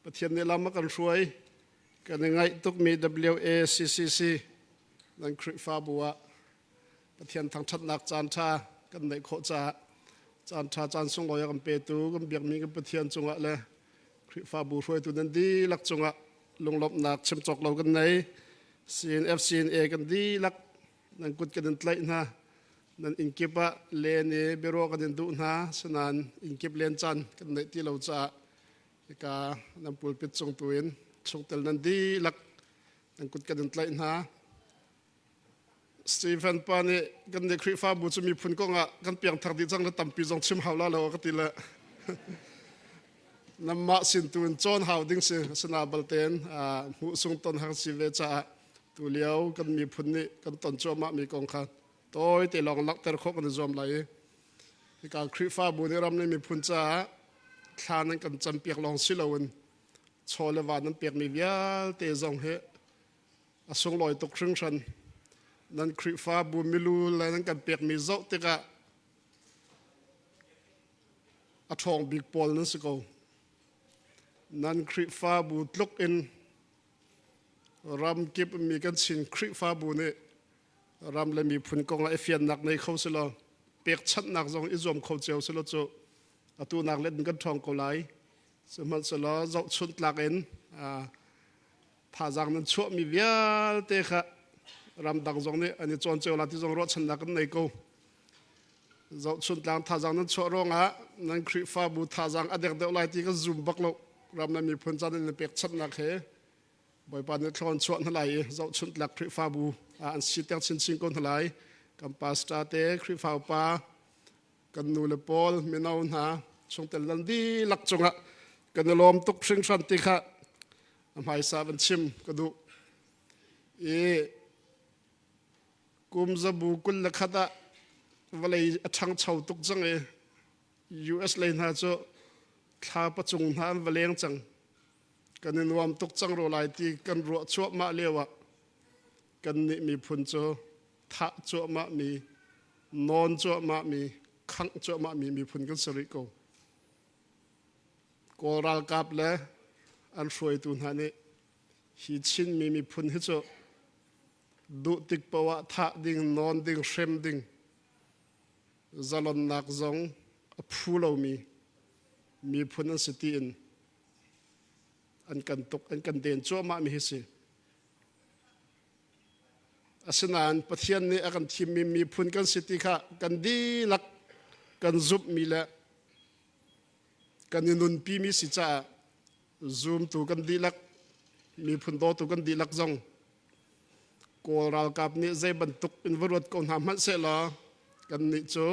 Pathian nih lam a kan hruai. Kan i ngaih tukmi WACCC nan Khrihfabu ah Pathian thangṭhatnak caan ṭha kan neih khawh caah caan ṭha caan sunglawi a kan petu kan biakmi kan Pathian cungah le Khrihfabu hruaitu nan dihlak cungah lunglawmhnak chim cawk lo kan nei. CNF CNA kan dihlak nan kut kan in tlaih hna. Nan inn kip ah len i biaruah kan in duh hna. Sinain inn kip len caan kan neih ti lo caah hika nan pulpit cung tu in chungtel nan dihlak nan kut kan in tlaih hna. Stephen pa nih kan nih Khrihfabu cu miphun kong ah kan piangthar dih cang le tampi zong chim hau la lo ka ti le namah sin tu in cawn hau ding si asina balten hmuh sung ton har si ve caah tu lio kan miphun nih kan ton cuahmah mi kong kha tawi te lawng langhter khawh kan i zuam lai i hika Khrihfabu nih ram le miphun caah thla nan kan campiak lawng si loin chaw le va nan pekmi vialte zong hi a sunglawi tuk hringhran. Nan Khrihfabu milu le nan kan pekmi zoh tikah a ṭhawng bik pawl nan si ko. Nan Khrihfabu tluk in ram kip mi kan Chin Khrihfabu nih ram le miphun kong ah i fiannak nei kho si law pekchanhnak zong i zuam kho cio si law cu atu nak let in kan ṭhawng ko lai. Sihmanhsehlaw zohchunh tlak in thazaang nan chuahmi vialte kha ramdang zong nih an i cawn cio la ti zong ruahchannak kan nei ko. Zohchuntlang thazaang nan chuah ruangah nan Khrihfabu thazaang a dek deuh lai ti kan zum bak lo. Ram le miphun caan in pekchanhnak he Bawipa nih thlawn chuah hna lai i zohchuntlak Khrihfabu ah an siter chinchin ko hna lai. Kan pastor te Khrihfa upa kan nu le pawl mino hna chungtel nan dihlak cungah kan i lawm tuk hringhran ti kha a hmaisa van chim ka duh i kum zabu 21 ah vawlei a ṭhangcho tuk cang i US lei hna cu thla pacung hna an va leng cang kan i nuam tuk cang ro lai ti kan ruah cuahmah lio ah kannih miphun cu thah cuahmah mi nawn cuahmah mi khangh cuahmah mi miphun kan si rih ko. Kawl ralkap le an hruaitu hna nih hi Chinmi miphun hi cu duh tik poah thah ding, nawn ding, hrem ding, zalonnak zong a phu lomi miphun an si tiin an kan tuk, an kan den cuahmah mi hi si. Asinain Pathian nih a kan thimmi miphun kan si ti kha kan dihlak kan zumhmi le kan i nunpimi si caah zumtu kan dihlak miphun dawtu kan dihlak zong Kawl ralkap nih zei bantuk in va ruat ko hna hmanh sehlaw kannih cu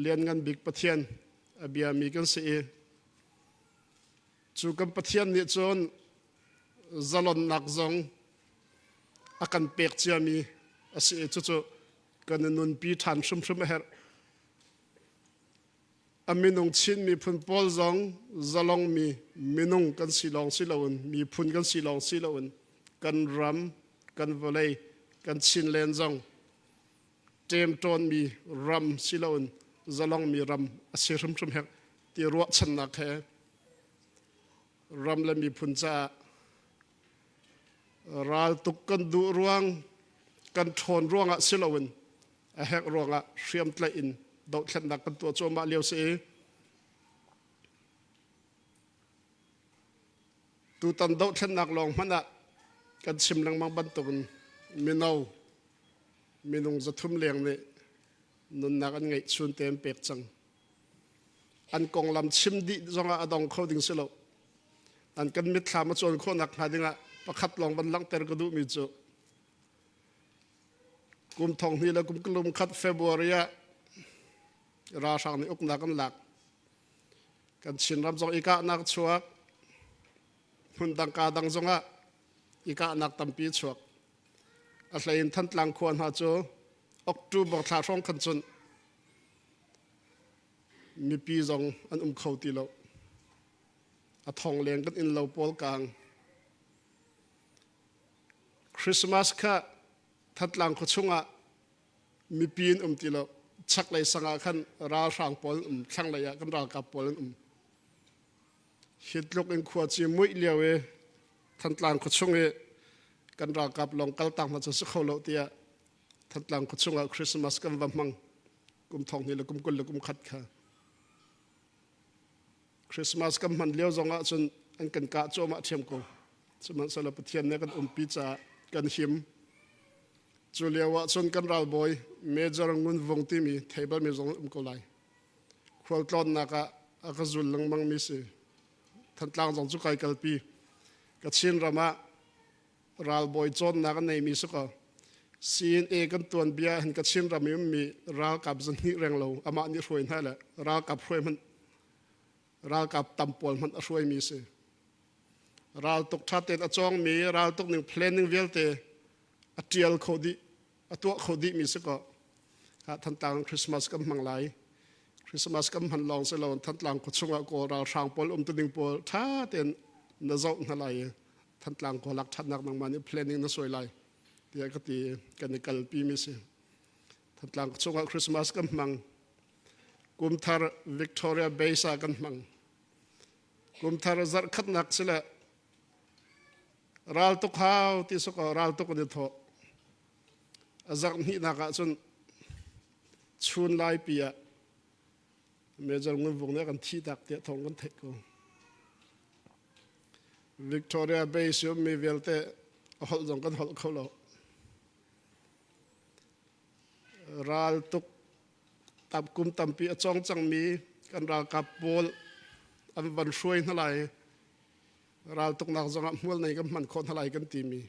lianngan bik Pathian a biami kan si i cu kan Pathian nih cun zalonnak zong a kan pek ciami a si i cucu kan i nunpi ṭhan hrimhrim a herh. A minung Chin miphun pawl zong zalongmi minung kan si lawng si loin miphun kan si lawng si loin kan ram, kan vawlei, kan Chinland zong ṭemṭawnmi ram si loin zalongmi ram a si hrimhrim herh ti ruahchannak he ram le miphun caah raltuk kan duh ruang kan ṭhawn ruangah si loin a herh ruangah hriamtlaih in dohthlennak kan tuah cuahmah lio si i tutan dohthlennak lawng hmanh ah kan chim lengmang bantukin mino minung 300 leng nih nunnak an ngeih chun te an pek cang. An konglam chim dih zongah a dong kho ding si lo. An kan mitthlam a cawn khawh nak hnga dingah pakhat lawng van langhter ka duhmi cu kum thong hnih le kum kulum khat February ah ralhrang nih uknak an lak. Kan Chinram zong i kahnak chuak, hmun dang ka dang zongah i kahnak tampi chuak. A hlei in Thantlang khua hna cu October thla hrawng khan cun mipi zong an um kho ti lo. A thong leng kan inn lo pawl kang. Christmas kha Thantlang khua chungah mipi an um ti lo. Chaklei sang ah khan ralhrang pawl an um, thlanglei ah kan ralkap pawl an um. Hi tluk in khuaci muih lio i Thantlang khuachung i kan ralkap lawng kaltak hna cu si kho lo tiah Thantlang khuachung ah Christmas kan va hmang kum thong hnih le kum 20 le kum khat kha. Christmas kan hman lio zong ah cun an kan kah cuahmah ṭhiam ko. Sihmanhsehlaw Pathian nih kan umpi caah kan him. Cu lio ah cun kan ralbawi Major Ngun Vung timi thei balmi zong um ko lai. Khualtlawnnak ah a ka zul lengmang mi si. Thantlang zong cu kai kalpi. Kachin ram ah ralbawi cawnnak a neimi si ko. CNA kan tuanbia hin Kachin ram i ummi ralkap zahnih reng lo amah nih hruai hna le ralkap hruai hmanh ralkap tam pawl hmanh a hruaimi si. Raltuk ṭha tein a cawngmi raltuk ning planning vialte a ṭial kho dih a tuah kho dihmi si ko. Thantlang Christmas kan hmang lai. Christmas kan hman lawng si lo Thantlang khuachung ah Kawl ralhrang pawl um tuning pawl ṭha tein na zoh hna lai i Thantlang khua lak ṭhatnak nangmah nih planning na suai lai tiah ka ti kan i kalpi mi si. Thantlang khuachung ah Christmas kan hmang. Kumthar Victoria Base ah kan hmang. Kumthar zarh khatnak si le raltuk hau ti suk raltuk an i thawh. A zarh hnihnak ah cun chun laipi ah Major Ngun Vung nih a kan thih tak tiah thawng kan theih ko. Victoria Base ummi vialte a holh zong kan holh kho lo. Raltuk tam kum tampi a cawng cangmi kan ralkap pawl an van hruai hna lai. Raltuknak zongah hmual nei kan hman khawh hna lai kan timi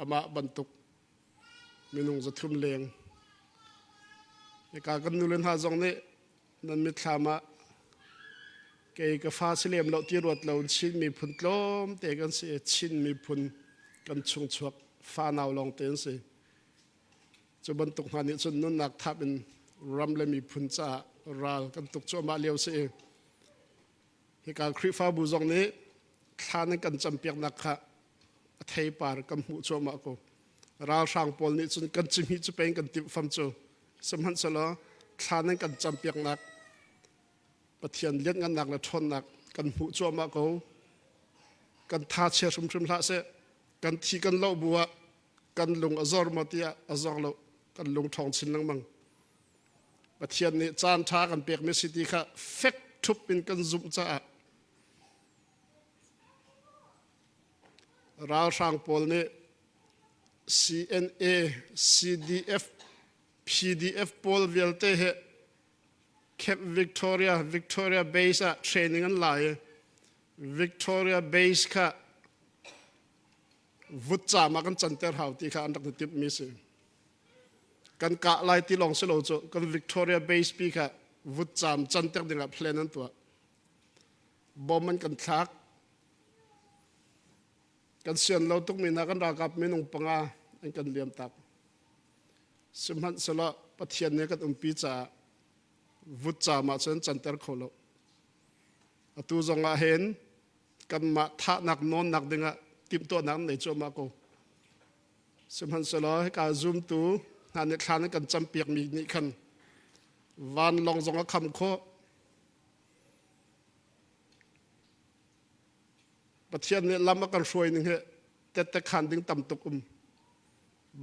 amah bantuk minung 300 leng. Hika kan nule hna zong nih nan mitthlam ah kei ka fa si lem lo ti ruat lo Chin miphun tlawmte kan si i Chin miphun kan chungchuak fanau lawng te an si. Cu bantuk hna nih cun nunnak thap in ram le miphun caah ral kan tuk cuahmah lio si i hika Khrihfabu zong nih thla nan kan campiaknak kha a theipar kan hmuh cuahmah ko. Ralhrang pawl nih cun kan cihmih cu peng kan timh fam cu. Sihmanhsehlaw thla nan kan campiaknak Pathian lianngannak le ṭhawnnak kan hmuh cuahmah ko. Kan tha chia hrimhrim hlah seh. Kan thi kan loh bu ah kan lung a zor maw tiah a zor lo. Kan lung ṭhawng chin lengmang. Pathian nih caan ṭha kan pekmi si ti kha fek ṭhup in kan zumh caah Ralhrang pawl nih CNA, CDF, PDF pawl vialte he Camp Victoria, Victoria Base ah training an la i Victoria Base kha vutcaam ah kan canter hau ti kha an rak i timhmi si. Kan kah lai ti lawng si lo cu kan Victoria Base pi kha vutcaam canter dingah plan an tuah. Bom an kan thlak. Kan sian lo tukmi hna kan ralkap minung panga an kan liam tak. Sihmanhsehlaw Pathian nih kan umpi caah vutcaam ah cun canter kho lo. Atu zong ah hin kanmah thahnak nawnnak dingah timhtuahnak an nei cuahmah ko. Sihmanhsehlaw hika zumtu hna nih thla nan kan campiakmi nih khan vanlawng zong a kham khawh. Pathian nih lam a kan hruai ning hi tette khan ding tam tuk um.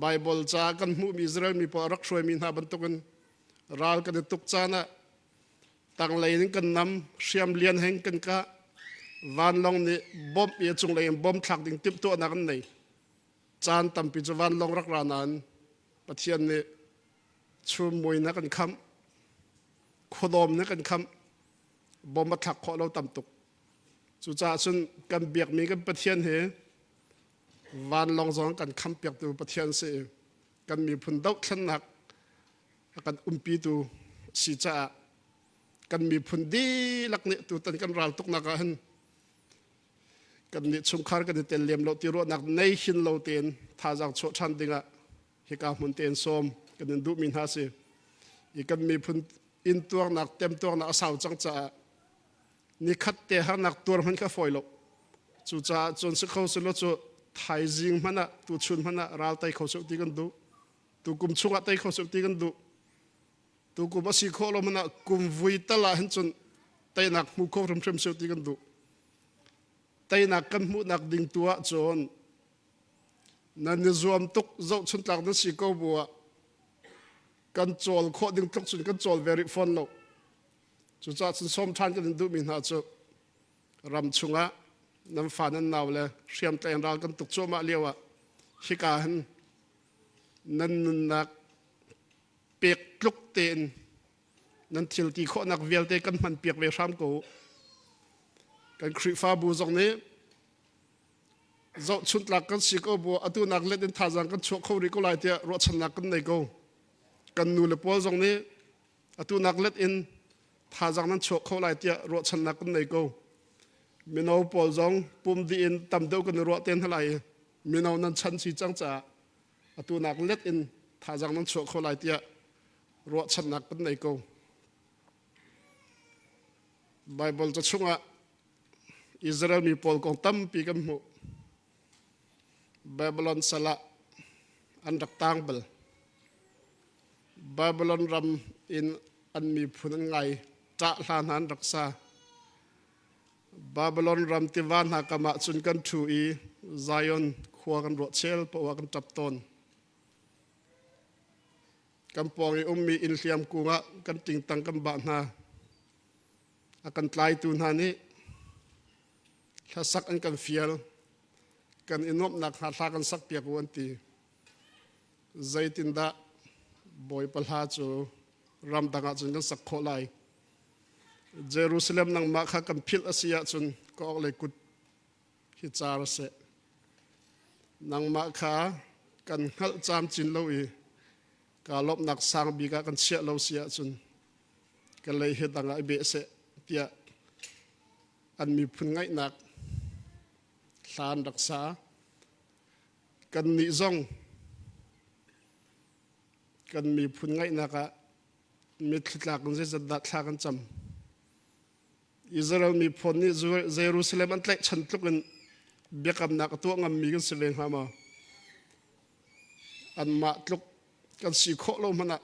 Bible ca kan hmuhmi Israel mi pawl a rak hruaimi hna bantukin ral kan i tuk caan ah tanglei in kan nam, hriam lian heng kan kah, vanlawng nih bomb i a cunglei in bomb thlak ding timhtuahnak an nei. Caan tampi cu vanlawng rak ra nain Pathian nih chum mui na kan khamh, khuadawm na kan khamh, bomb a thlak khawh lo tam tuk. Cucaah cun kan biakmi kan Pathian hi vanlawng zong kan khampiaktu Pathian si i kan miphun dohthlennak a kan umpitu si caah kan miphun dihlak nih tutan kan ral tuknak ah hin kan nih chungkhar kan i tel lem lo ti ruahnak nei hin lo tein thazaang chuah ṭhan dingah hika hmun tein sawm kan in duhmi hna si i kan miphun intuarnak temtuarnak a sau cang caah nikhat te harnak tuar hmanh kha fawi lo. Cucaah cun si kho selaw cu thaizing hmanh ah tuchun hmanh ah ral tei kho seh ti kan duh. Tukum chungah tei kho seh ti kan duh. Tukum a si khawh lo hmanh ah kum vui tal ah hin cun teinak hmu kho hrimhrim seh ti kan duh. Teinak kan hmuhnak ding tu ah cun nan i zuam tuk zohchuntlak nan si ko bu ah kan cawl khawh ding tluk cun kan cawl ve rih fawn lo. Cucaah cun sawm ṭhan kan in duhmi hna cu ram chungah nan fa nan nau le hriamtlaih ral kan tuk cuahmah lio ah hika hin nan nunnak pek tluk tein nan thil ti khawhnak vialte kan hman piak ve hram ko. Kan Khrihfabu zong nih zohchuntlak kan si ko bu atu nak let in thazaang kan chuah kho rih ko lai tiah ruahchannak kan nei ko. Kan nu le pawl zong nih atu nak let in thazaang nan chuah kho lai tiah ruahchannak kan nei ko. Mino pawl zong pum dih in tam deuh kan i ruah te hna lai i mino nan chan si cang caah atu nak let in thazaang nan chuah kho lai tiah ruahchannak kan nei ko. Bible ca chungah Israel mi pawl kong tampi kan hmuh. Babylon sal ah an rak tang bal. Babylon ram in an miphun an ngai ṭah hla hna an rak sa. Babylon ram tiva hna kam ah cun kan ṭhu i Zion khua kan ruah chel poah kan ṭap tawn. Kan pawng i ummi inn hliam kung ah kan tingtang kan bah hna. A kan tlaitu hna nih hlasak an kan fial. Kan i nuamhnak hnga hla kan sak piak u an ti. Zeitindah Bawipa hla cu ramdang ah cun kan sak khawh lai? Jerusalem nangmah kha kan philh a si ahcun ka awk le kut hi car seh. Nangmah kha kan hngalh camcin lo i kaa lawmhnak sang bik ah kan chiah lo si ahcun ka lei hi dang ah i beh seh tiah an miphun ngaihnak hla an rak sa. Kannih zong kan miphun ngaihnak ah mitthli tlak in zeizat dah thla kan cam. Israel miphun nih Jerusalem an tlaihchan tluk in biakamnak a tuah ngammi kan si ve hnga maw? Anmah tluk kan si khawh lo hmanh ah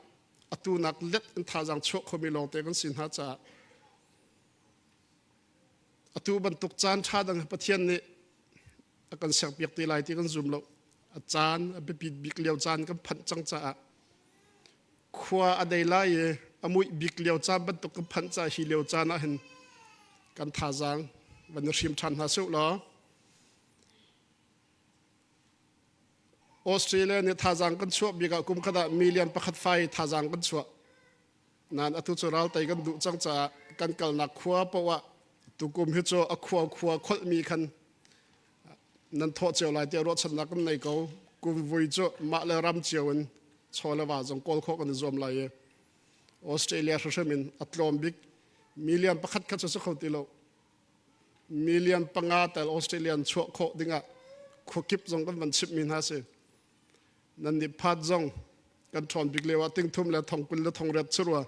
atu nak let in thazaang chuah khomi lawngte kan si hna caah atu bantuk caan ṭha dang Pathian nih a kan serpiak te lai ti kan zum lo. A caan a biapit bik lio caan kan phanh cang caah khua a dei lai i a muih bik lio caan bantuk kan phanh caah hi lio caan ah hin kan thazaang van i hrim ṭhan hna seh law Australia nih thazaang kan chuah bik ah kum khat ah million pakhat fai thazaang kan chuah. Nain atu cu raltei kan duh cang caah kan kalnak khua paoh ah tukum hi cu a khua khua kholhmi khan nan thawh cio lai tiah ruahchannak kan nei ko. Kum vui cu mah le ram cio in chaw le va zong kawl khawh kan i zuam lai i Australia hrimhrim in a tlawm bik million pakhat kha cu si kho ti lo. Million panga tel Australian chuah khawh dingah khuakip zong kan van chimhmi hna si. Nan nih phat zong kan ṭhawn bik lio ah tingthum le thongkul le thongriat si rua.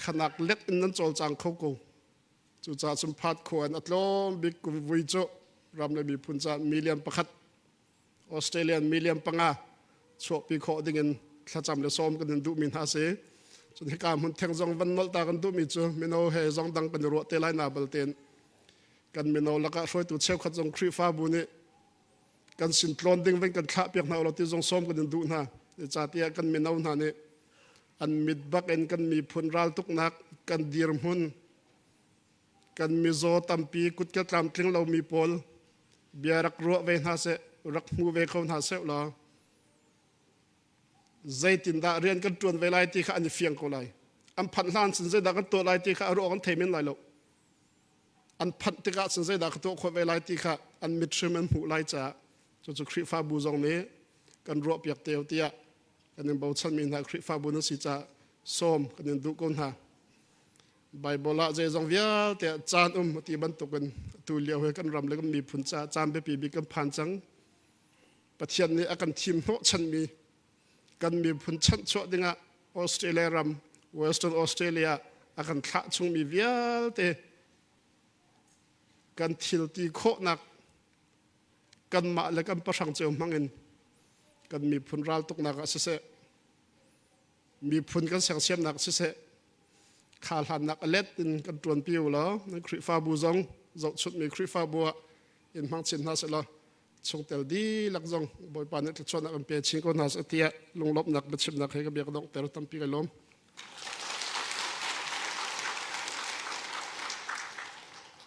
Khanak let in nan cawlcang kho ko. Cucaah cun phat khua in a tlawm bik kum vui cu ram le miphun caah million pakhat Australian million panga chuahpi khawh dingin thlacam le sawm kan in duhmi hna si. Cun hika hmun theng zong van nolh ta kan duhmi cu mino he zong dang kan i ruah te lai na baltein kan mino lakah hruaitu cheukhat zong Khrihfabu nih kan sin tlawn ding van kan thlah piak hna ulaw ti zong sawm kan in duh hna. Zeicahtiah kan mino hna nih an mit bak in kan miphun raltuknak kan dirhmun kan mizaw tampi kutka tlamtling lomi pawl bia rak ruah ve hna seh rak hmu ve kho hna seh law zeitindah rian kan ṭuan ve lai ti kha an i fiang ko lai. An phanh hlan cun zeidah kan tuah lai ti kha a ruah kan thei men lai lo. An phanh tikah cun zeidah ka tuah khawh ve lai ti kha an mit hrim an hmuh lai caah cucu Khrihfabu zong nih kan ruahpiak te tiah kan in bochanmi hna Khrihfabu nan si caah sawm kan in duh ko hna. Bible ah zeizong vialte ah caan um ti bantukin atu lio hi kan ram le kan miphun caah caan biapi bik kan phan cang. Pathian nih a kan thim hnawhchanmi kan miphun chanhchuah dingah Australia ram Western Australia a kan thlah chungmi vialte kan thil ti khawhnak kanmah le kan pahrang cio hmangin kan miphun raltuknak ah siseh miphun kan sersiamnak siseh. Kha hlannak a let in kan ṭuanpi u law nan Khrihfabu zong zohchunhmi Khrihfabu ah in hmang chin hna seh law chungtel dihlak zong Bawipa nih thluachuahnak in pe chin ko hna seh tiah lunglawmhnak biachimnak he ka bia ka donghter tampi kai lawm.